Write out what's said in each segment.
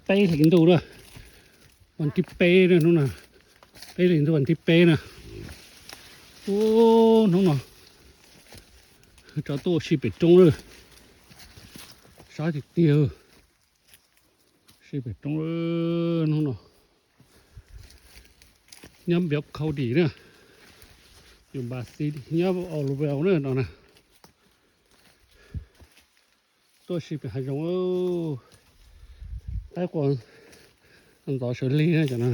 peb hlis ntuj na, vas thib peb na hnub no, peb hlis ntuj vas thib peb na. Ub, hnub no tso tuaj ua si pem roob lawm, sab tiag tiag, si pem roob hnub no. Nyob Npiav Khau Dim na, yus npas xi nyob Au Lu Veu na no na. Tuaj si pem hav zoov, qaib qua ntxov sawv lig na cov no.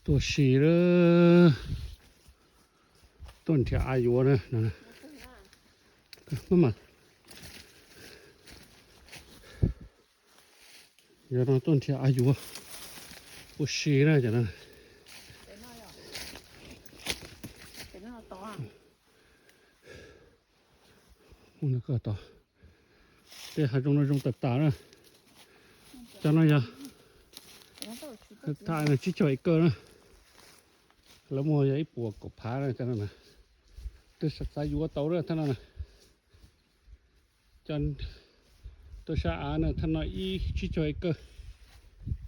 Tuaj si lawm, tuaj nrhiav av yuav na no. Maj mam, yog no tuaj nrhiav av yuav ua si na cov no. Mus no koj tod, tej hav zoov no zoo tas tas na. Cov no yog tham tsib caug acre na, lawv muag yog ib puas kaum phav na cov no. Twb xav yuav tau na thaj no na. Cov tuaj sab av na thaj no ib tsib caug acre,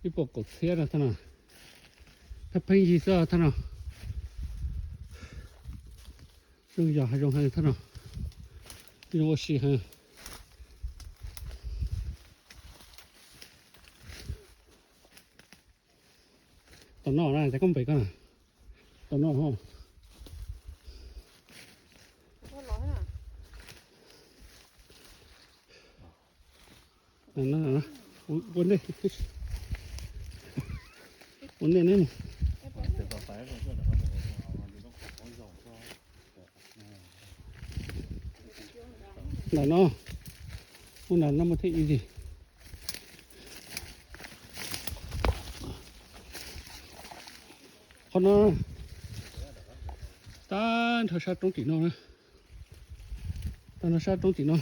ib puas kaum txhiab na thaj no. Thaj pheej yig xwb thaj no. Zoo yog hav zoov heev thaj no, zoo ua si heev. Tom no na, cov koj npem koj na, tom no ho. Ua ntej, ua ntej ne. Ntawm no, ua ntawm no mas thiaj easy. Qhov no tag nrho sab roob tim no na, tag nrho sab roob tim no.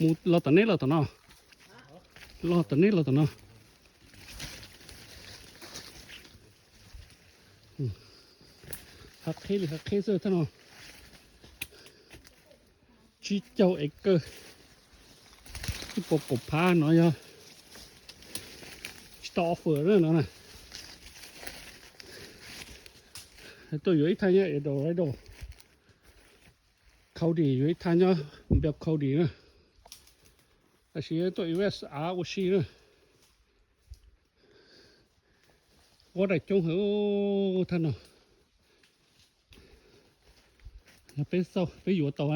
Mus los tom neb los tom no, los tom neb los tom no. Hav qheb li hav qheb xwb thaj no. Tsib caug acre, ib puas kaum phav no yog tsis tau offer na no na. Tuaj yuav ib thaj nyob Eldorado County, yuav ib thaj nyob Npiav County na. Tab sis tuaj invest av ua si na. Quab daim coob heev thaj no. Yog peb xauj peb yuav tau,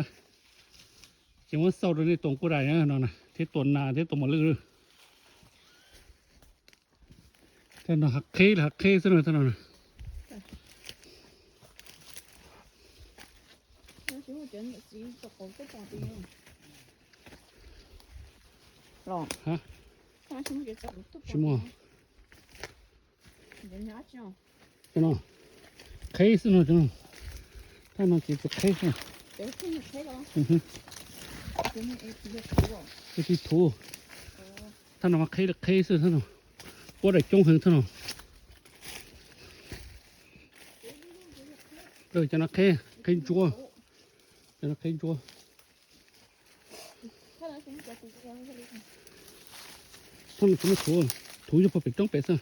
ces muab xauj rau nej tua nkuaj dais no na, thiab tua nas thiab tua mos lwj. Thaj no hav qheb li hav qheb xwb no thaj no. Tsis muaj. Cov no qheb xwb no, cov no. Thaj no ces txiv qheb xwb. Tus thuv. Thaj no mas qheb li qheb xwb thaj no. Quab daim coob heev thaj no. Cov no qheb, qheb ntsuab. Cov no qheb ntsuab. Thaj no tsis muaj thuv, thuv yog puag pem roob pem xwb.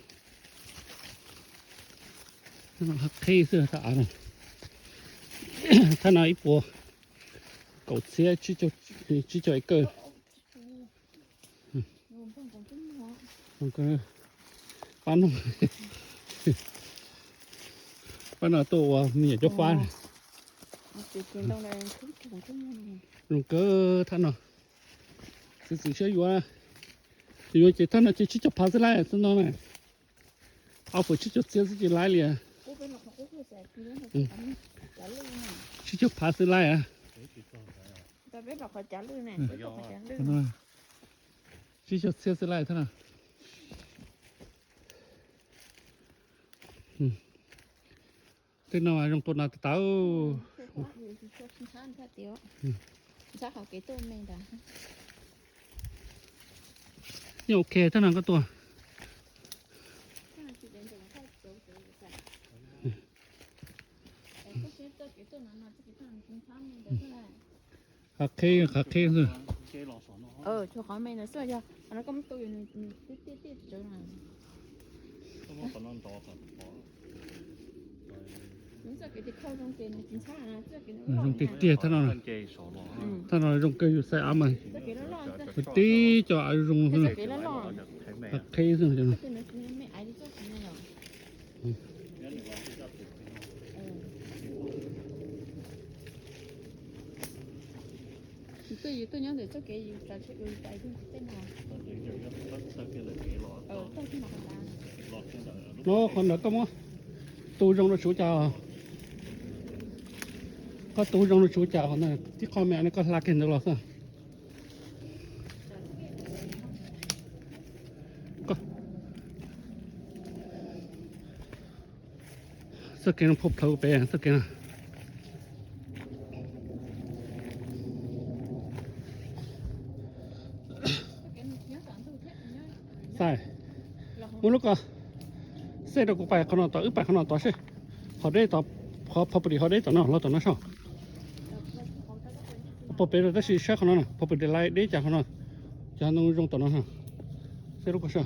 Qheb xwb thaj av no. Thaj no ib puas kaum txhiab, tsib caug acre. Pab no, pab no tuaj ua me nyuam cuab fab. Zoo kawg thaj no. Txiv txim siab yuav, yuav ces thaj no ces tsib caug phav xwb laib xwb no na. Offer tsib caug txhiab xwb ces laib li. Tsib caug phav xwb laib. Tsib caug txhiab xwb laib thaj no. Tej no zoo tua nas tas tas. Yeej ok thaj no koj tua. Qhib qhov qhib xwb. Tshuav qhov me ntawd xwb, yog qhov no koj muab tu, nws tiaj tiaj tsawv na. Nws txoj kev tis khau zoo ces nws tsis ntxhab, txoj kev zoo tiag tiag thaj no. Thaj no zoo kawg, yus xaim av mas, tib co av zoo xwb. Qhib xwb. Yus tuaj nyob ntawm txoj kev yus tsav tsheb, yus tsav yus tej no. No qhov ntawd koj muab tu zoo rau tsuv cas, koj tu zoo rau tsuv cas, tib qho me ne koj hla kiag ntawd los xwb. Txoj kev no phua plhawv pem txoj kev no. Xaim, muab lub ko xej rau kuv pais qhov no tod, wb pais qhov no tod seb. Hov deb tod, qhov property hov deb tom no los tom no soj. Pog pem tab sis saib qhov no, property line deb cas qhov no, cov ntoo zoo tom no. Xej lub ko soj.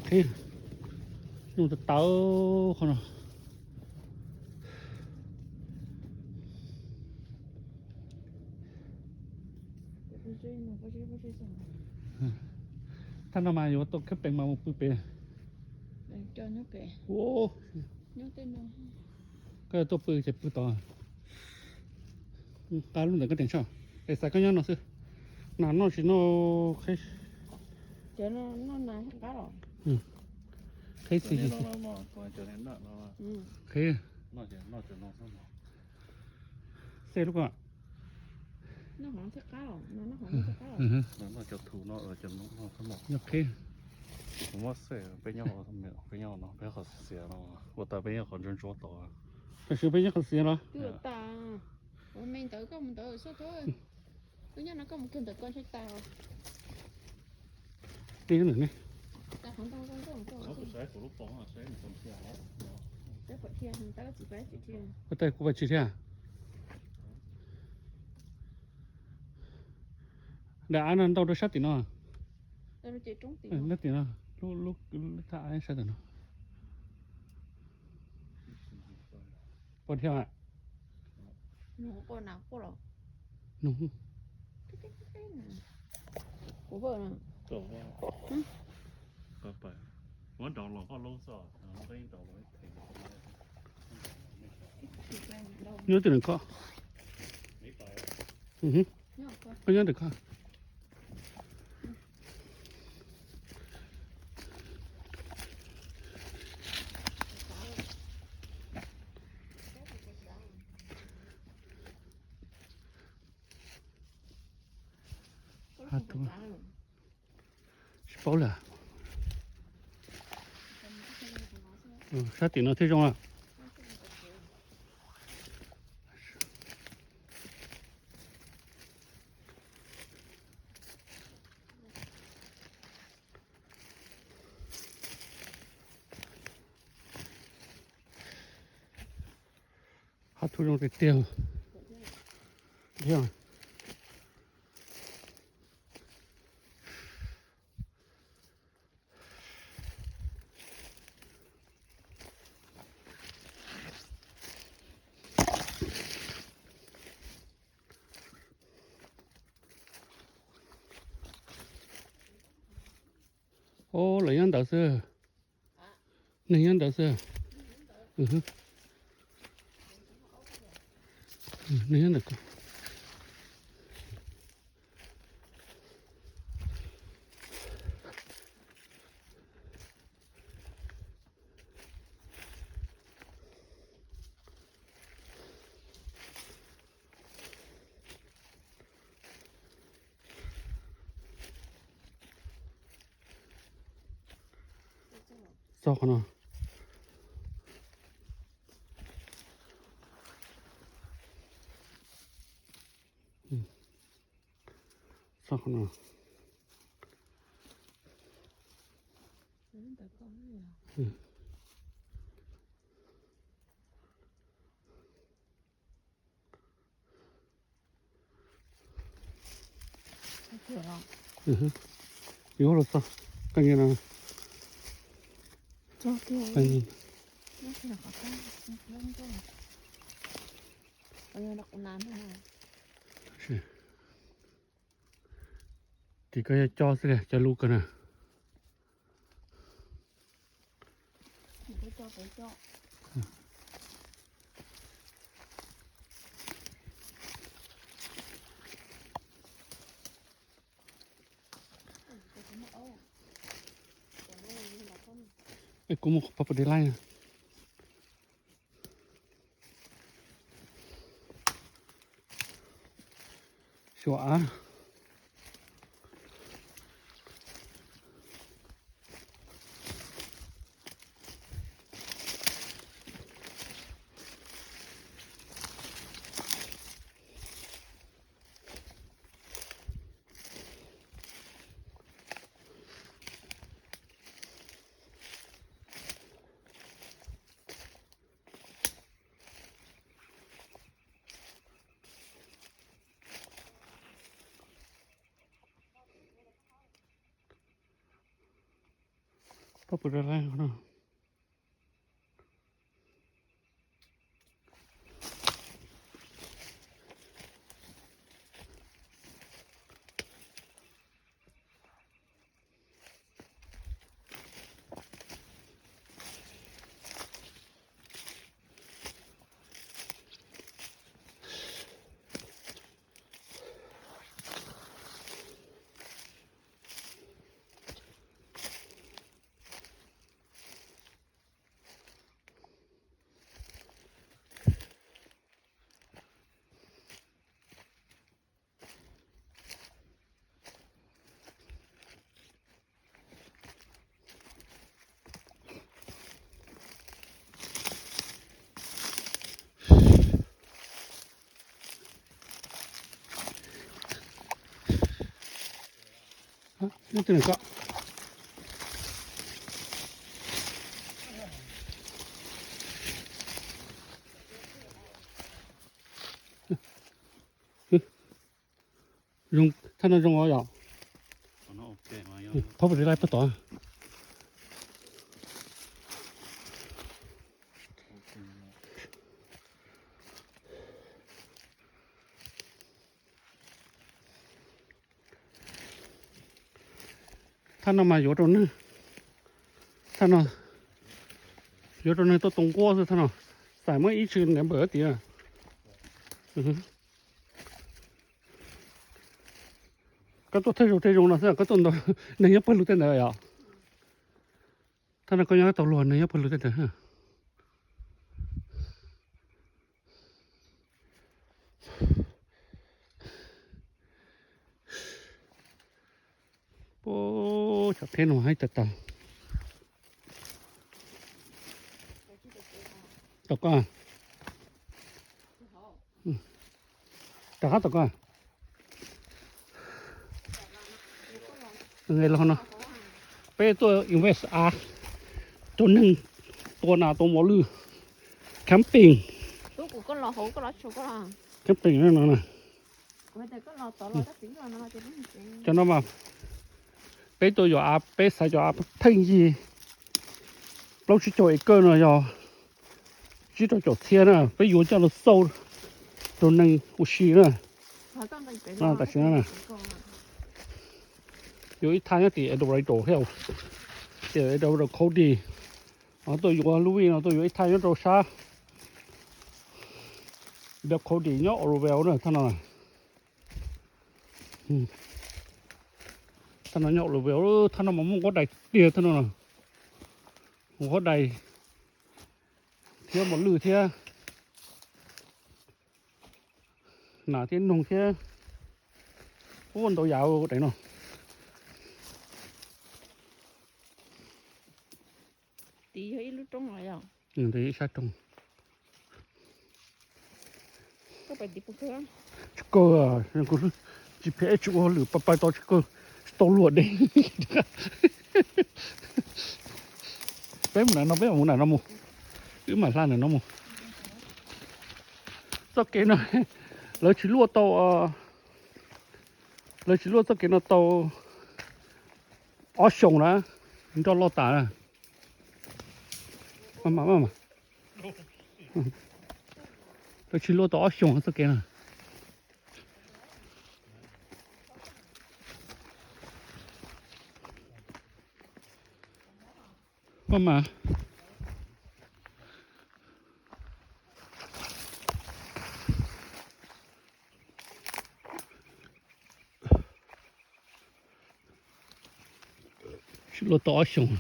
Qhib, nyooj tawv tawv qhov no. Thaj no mas yuav tau khab pees mas mus pw pem. Koj tuaj pw ces pw tod. Qab lub ntawd koj tseem tso. Es xav koj nyob no xwb. Nas noj tsis noj qhib. Qhib xis. Qhib. Xej lub ko. Yog qhib. Peb nyob, peb nyob no, peb qhov xiav xiav no, ua tas peb nyob qhov ntsuab ntsuab tod. Tam sim peb nyob qhov xiav los? Ua me ntawd koj mus ntawd xwb. Wb nyob no koj mus kiag ntawm koj ntshe tas. Peb nyob ntawm ne. Ua tas kuv pais tsis thiab. Daim av no ntau rau sab tim no. Sab tim no, lub thaj av sab tim no. Pom thiab. Nyob twg na koj? Koj nyob twg koj? Tsis paub lawm. Sab tim no thiaj zoo a. Hab thu zoo tiag tiag. Ub, lawv nyob ntawd xwb. Neeg nyob ntawd xwb. Neeg nyob ntawd. Txog qhov no. Txog qhov no. Yuav los txog, koj nyiam no. Ces koj yog coj xwb, coj lub koj na. Es kuv mus pab pab de laij. Xyuas av. Pab pw rau lawm no. Nyob twg na koj? Zoo, thaj no zoo os yom. Thauj pem lais pem tod. Thaj no mas yuav rau neeg, thaj no yuav rau neeg tuaj tua nquab xwb thaj no. Xais muab ib tshwm nev npawm tias koj tuaj thawj zaug tej zoo no xwb, koj tuaj ntau neeg nyob pawg lug tej ntawd yom. Thaj no koj nyob tau luag neeg nyob pawg lug tej ntawd. Puag cov pheb no haib tag tag. Tom koj, rov qab tom koj. Los no peb tuaj invest av rau neeg tua nas tua mos lwj, camping. Camping no na. Cov no mas peb tuaj yuav av, peb xaiv cov av pheej yig plaub tsib caug acre no yog tsib rau caum txhiab na, peb yuav coj los xauj rau neeg ua si na. Tam sim no yuav ib thaj nyob tim El Dorado thiab, tim El Dorado County. Tuaj yuav lub vij no tuaj yuav ib thaj nyob rau sab Bell County nyob Oroville na thaj no. Thaj no nyob Oroville, thaj no mas muaj nquab dais tiag thaj no. Nquab dais thiab mos lwj thiab nas thiab noog thiab, ua ntau yam daim no. Tid yog ib lub roob los yog? Ib sab roob. Koj pais tid puas kawg? Tsis kawg, kuv G P S tsis ua hauj lwm, pais pais tod tsis kawg, tsis tau luag deb. Peb mus ntawm no, peb mus ntawm no mus. Wb mam hla ntawm no mus. Txoj kev no lawv tsis luaj tau, lawv tsis luaj txoj kev no tau ob xyoos na, nroj loj tas na. Lawv tsis luaj tau ob xyoos txoj kev no. Maj mas. Tsis luaj tau ob xyoos.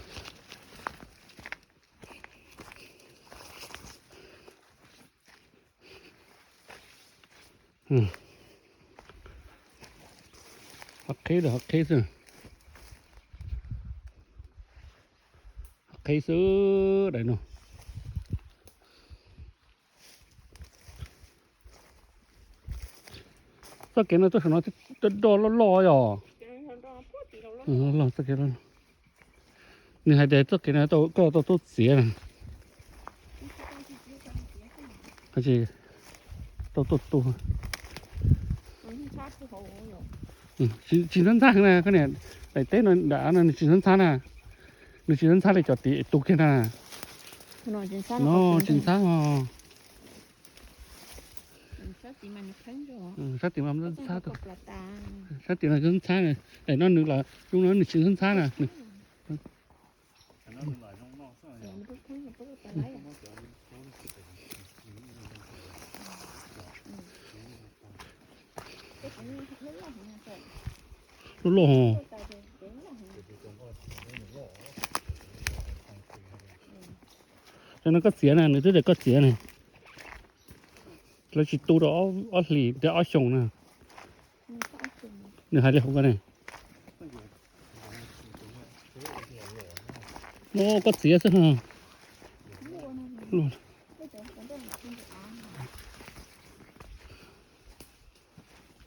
Hov qhib, hov qhib xwb. Hov qhib xwb daim no. Txoj kev no tuaj saum no, doj doj loj loj yog. Txoj kev, nws hais tias txoj kev no koj tau tuaj txiav na. Tsis tau tuaj tu. Tsis ntxhab ntxhab na, koj niam, daim teb no nram no nws tsis ntxhab ntxhab na. Nws tsis ntxhab ntxhab li cov tim tus kiag na. No tsis ntxhab os. Sab tim mas ntxhab, sab tim no ntxhab na. Daim no nws los zoo no nws tsis ntxhab ntxhab na. Loj loj. Cov no koj txiav na, nws twb tias koj txiav na. Lawv tsis tu rau ob hlis thiab ob xyoos na. Nws hais li hauv ko ne. No koj txiav xwb.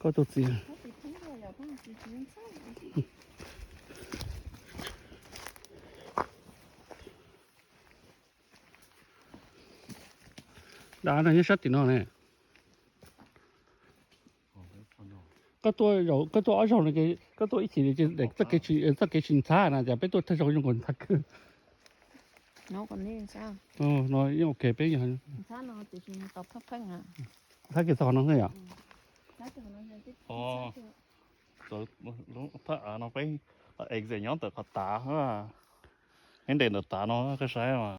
Koj tus txiv. Dav no nyob sab tim no ne. Koj tuaj, koj tuaj ob zaug no, koj tuaj ib chim txoj kev tsis ntxhab na, cas peb tuaj thawj zaug zoo nkaus ntxhab kawg. No yeej ok peb. Ntxhab kiag txog qhov no xwb yom. Phab av no peb exit nyob ntawm qhov tav, neb nres ntawm tav no koj saib.